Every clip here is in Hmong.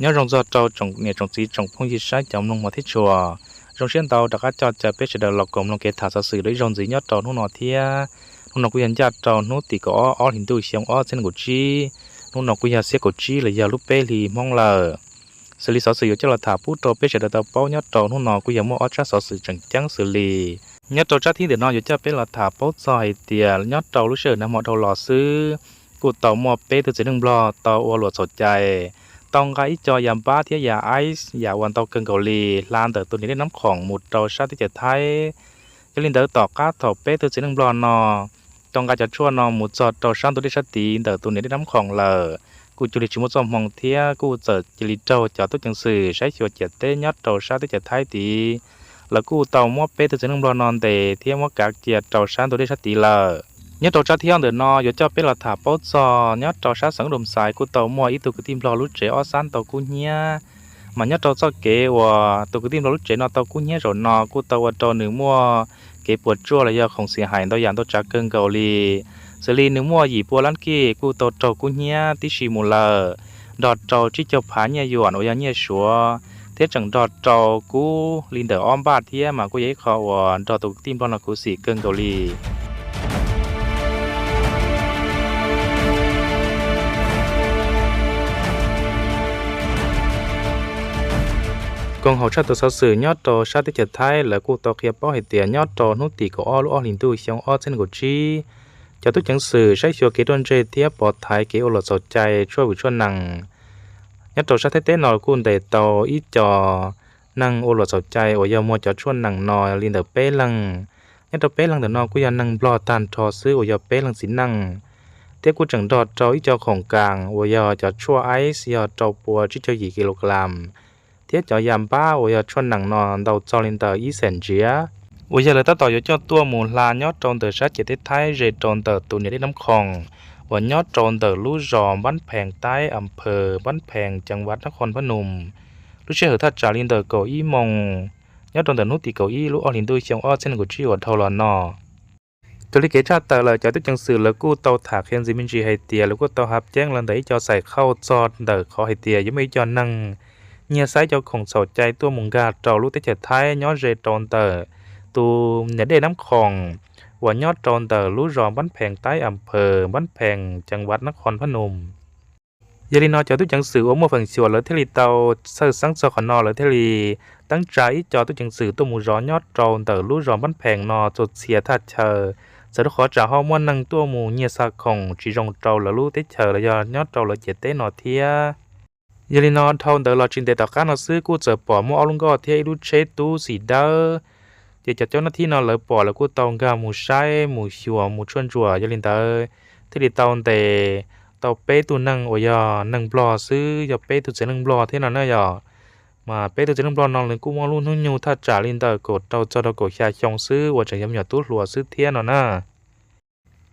Nyob zoo txog rau tsoom niam tsoom txiv tsoom phooj ywg saib cov mloog hmov thiab tshua, zoo siab ntau rov qab coj caw peb sawv daws los koom mloog kev tham xov xwm rau ib zaug ntxiv nyob rau hnub no thiab. Hnub no kuj yog ncaj rau hnub tim kaum ob ob hlis ntuj xyoo ob txhiab nees nkaum tsib. Hnub no kuj yog xiab kaum tsib los yog lub peb hlis Hmoob lawm. Xws li xov xwm yuav coj los tham pub rau peb sawv daws tau paub nyob rau hnub no kuj yog muaj ob tsab xov xwm tseem ceeb xws li nyob rau tsab thib ntawm no yuav coj peb los tham paub txog hais tias nyob rau lub sij hawm nag hmo dhau los xwb, kuj tau muaj peb tug txiv neej Nplog tau ua luam txhaum cai, tau nqa ib co yas npab thiab yas ice yam uas ntau kawg nkaus li hla ntawm tus niam dej Nab Khoom mus rau sab teb chaws Thaib. Yog li ntawd tom qab thaum peb tug txiv neej Nplog no tau nqa cov tshuaj no mus txog rau sab ntuj dej sab tid ntawm tus niam dej Nab Khoom lawm, kuj cuag li tsis muaj txoj hmoo thiab kuj txawm cia li raug cov tub ceev xwm saib xyuas ciam teb nyob rau sab teb chaws Thaib tid, lawv kuj tau muab peb tug txiv neej Nplog no ntes thiab muab kav cia rau sab ntuj dej sab tid lawm. Nyob rau tsab thib ob ntawm no yuav coj peb los tham paub txog nyob rau sab xeev Ub Dum Xais kuj tau muaj ib tug kwv tij Nplog lub tsev ob xab tau kub hnyiab. Mas nyob rau txoj kev uas tus kwv tij Nplog lub tsev no tau kub hnyiab zaum no kuj tau ua rau nws muaj kev puas tsuaj los yog khoom xim hais ntau yam ntau tsav kawg nkaus li, xws li nws muaj yim pua lab kij kuj tau raug kub hnyiab tib si mus lawm, nrog rau tsib caug phav nyiaj yuam uas yog nyiaj Suav, thiab tseem nrog rau kub li ntawm ob npaj thiab mas kuj yog ib qho uas nrog tus kwv tij Nplog no khuv xim kawg nkaus li. Koom haum tshaj tawm xov xwm nyob rau sab teb chaws Thaib lawv kuj tau qhia paub hais tias nyob rau hnub tim kaum ob lub ob hlis ntuj xyoo ob txhiab nees nkaum tsib, cov tub ceev xwm saib xyuas kev ruaj ntseg thiab pov thaiv kev ua luam txhaum cai tshuaj vwm tshuaj nees nyob rau sab Thaib teb no kuj ntes tau ib co neeg ua luam txhaum cai uas yog muag cov tshuaj nees no li ntawm peb leeg. Nyob rau peb leeg ntawm no kuj yog neeg Nplog tag nrho xwb uas yog peb leeg txiv neej, thiab kuj tseem nrog rau ib co khoom kas uas yog cov tshuaj ice yog rau pua tsib caug yim kilogram, thiab cov yas npab uas yog tshuaj nees no ntau txog li ntawm ib xees ntsiav, uas yog lawv tab tom yuav coj tuaj mus hla nyob rau ntawm sab ciam teb Thaib ze rau ntawm tus niam dej Nab Khoom uas nyob rau ntawm lub zos Npab Phees Taib, am phaws Npab Phees, ceev vaj Nab Khon Phab Num, lub sij hawm thaj tsam li ntawm kaum ib moos nyob rau ntawm hnub tim kaum ib lub ob hlis ntuj xyoo ob txhiab nees nkaum tsib uas dhau los no. Raws li kev tshaj tawm lawm cov tub ceev xwm lawv kuj tau tham qhia ntxiv me ntsis hais tias lawv kuj tau hav ceeb los ntawm ib co xais khauj txog ntawm qhov hais tias yuav muaj ib co neeg nyiag xaiv cov khoom txhaum cai tuaj mus nkag rau lub teb chaws Thaib nyob ze rau ntawm tus niam dej Nab Khoom uas nyob rau ntawm lub zos Npab Phees Taib, am phaws Npab Phees, ceev vaj Nab Khon Phab Num. Yog li no cov tub ceev xwm uas muaj feem xyuam lawv thiaj li tau txhawj xeeb txog qhov no, lawv thiaj li teeb tsa ib co tub ceev xwm tuaj mus zov nyob rau ntawm lub zos Npab Phees no txhua txhia thaj chaw, txawm rau qhov tsam ho muaj neeg tuaj mus nyiag xa khoom tsis zoo rau lawv lub teb chaws los yog nyob rau lawv ciam teb no thiab. Yog li no dhau ntawd los tsis ntev tom qab no xwb kuj txawm pom muaj ob lub nkoj thiab ib lub tsheb tub xim dawb. Ces cov caub nab thib no lawv pom lawv kuj tau nkag mus saib mus xyuas mus tshuaj ntsuam, yog li ntawd thiaj li tau ntes tau peb tug neeg uas yog neeg Nplog xwb, yog peb tug txiv neej Nplog thiab no na yog. Mas peb tug txiv neej Nplog no nws kuj muaj lub hnub nyoog thaj tsam li ntawm kaum rau txog rau kaum xya xyoo xwb uas tseem yog me nyuam tub hluas xwb thiab no na.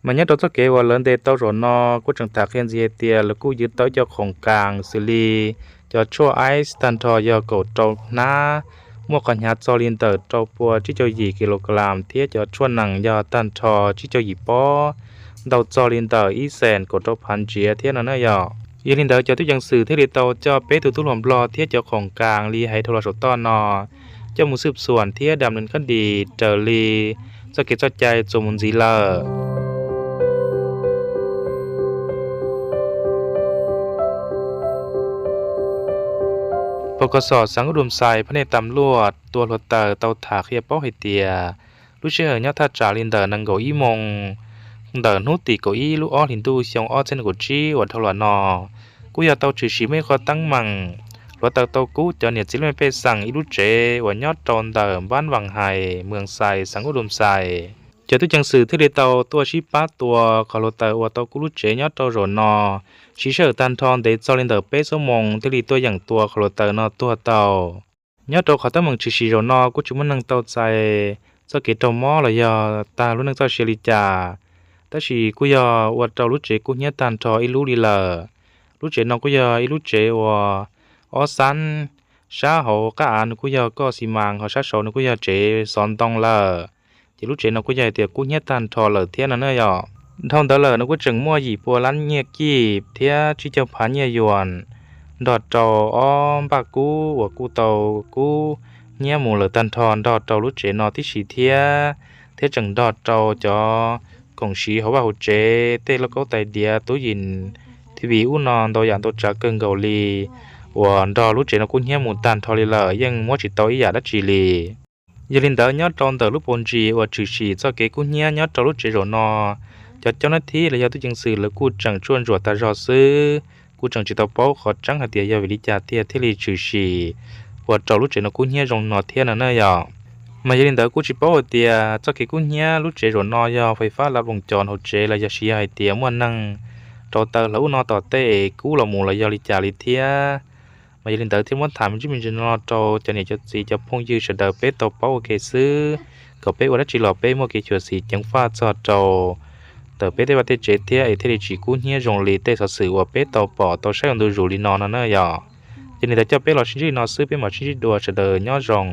Mas nyob rau txoj kev uas lawv ntes tau zaum no kuj tseem tham qhia ntxiv hais tias lawv kuj yug tau ib co khoom kas xws li cov tshuaj ice tag nrho yog kaum rau hnab, muaj qhov hnyav txog li ntawm rau pua tsib caug yim kilogram thiab cov tshuaj nees yog tag nrho tsib caug yim pob, ntau txog li ntawm ib xees kaum rau phav ntsiav thiab no na yog. Yog li ntawd cov tub ceev xwm thiaj li tau coj peb tug tub hluas Nplog thiab cov khoom kas li hais dhau los saum toj no coj mus xwb xuam thiab dam nws kab dis raws li txoj kev txoj cai txuas mus ntxiv lawm. Pos kos xom xeev Ub Dum Xais phab nej tam luaj tua hluav taws tau tham qhia paub hais tias lub sij hawm nyob thaj tsam li ntawm nees nkaum ib moos ntawm hnub tim kaum ib lub ob hlis ntuj xyoo ob txhiab nees nkaum tsib uas dhau los no, kuj yog tau tshwm sim muaj ib qho teeb meem hluav taws tau kub cov niam txiv lub neej pej xeem ib lub tsev uas nyob rau ntawm npab Vas Hais, Muas Xais, xeev Ub Dum Xais. Cov tub ceev xwm thiaj li tau tuaj sib pab tua qhov hluav taws uas tau kub lub tsev nyob rau zaum no, siv sij hawm tag nrho ntev txog li ntawm peb xuab moos thiaj li tuaj yeem tua qhov hluav taws no tuag tau. Nyob rau qhov teeb meem tshwm sim zaum no kuj tsis muaj neeg tau txais txoj kev raug mob los yog tag lub neej txoj sia li cas, tab sis kuj yog ua rau lub tsev kub hnyiab tag nrho ib lub li lawm. Lub tsev no kuj yog ib lub tsev uas ob xab, sab hauv qab av nws kuj yog koj xi mas, ho sab saud nws kuj yog tsev xov ntoo lawm. Ces lub tsev no kuj yog hais tias kub hnyiab tag nrho lawm thiab no na yom. Dhau ntawd lawm nws kuj tseem muaj yim pua lab nyiaj kij thiab tsib caug phav nyiaj yuam nrog rau ob npaj kub uas kuj tau kub hnyiab mus lawm tag nrho nrog rau lub tsev no tib si thiab, thiab tseem nrog rau cov khoom siv hauv vaj hauv tsev, tej lauj kaub tais diav, tub yees, T V ub no ntau yam ntau tsav kawg nkaus li uas nrog lub tsev no kub hnyiab mus tag nrho li lawm, yeej muab tsis tau ib yam dab tsi li. Yog li ntawd, nyob rau ntawm lub paus ntsis uas tshwm sim txoj kev kub hnyiab nyob rau lub tsev zaum no, cov caub nab thib los yog tub ceev xwm lawv kuj tseem tsuaj ntsuam tag zog xwb, kuj tseem tsis tau paub qhov tseeb hais tias yog vim li cas tiag thiaj li tshwm sim ua rau lub tsev no kub hnyiab zoo no thiab no na yom. Mas yog li ntawd, kuj tsis paub hais tias txoj kev kub hnyiab lub tsev zaum no yog fais fab lav loos cov hauv tsev los yog sis yog hais tias muaj neeg rau taw hlawv ub no tom tej es kub los mus los yog li cas li thiab. Mas yog li ntawd, thiaj muab tham me ntsis me ntsis no rau cov niam cov txiv cov phooj ywg sawv daws peb tau paub ua ke xwb, kom peb ua dab tsi los peb muaj kev xyuam xim ceev faj txog rau ntawm peb tej vaj tej tsev thiab es thiaj li tsis kub hnyiab zoo li tej xov xwm uas peb tau pom tau saib ua ntu zus li no no na yom. Ces li ntawd, coj peb los sib ntsib li no xwb, peb mam sib ntsib dua, sawv daws nyob zoo.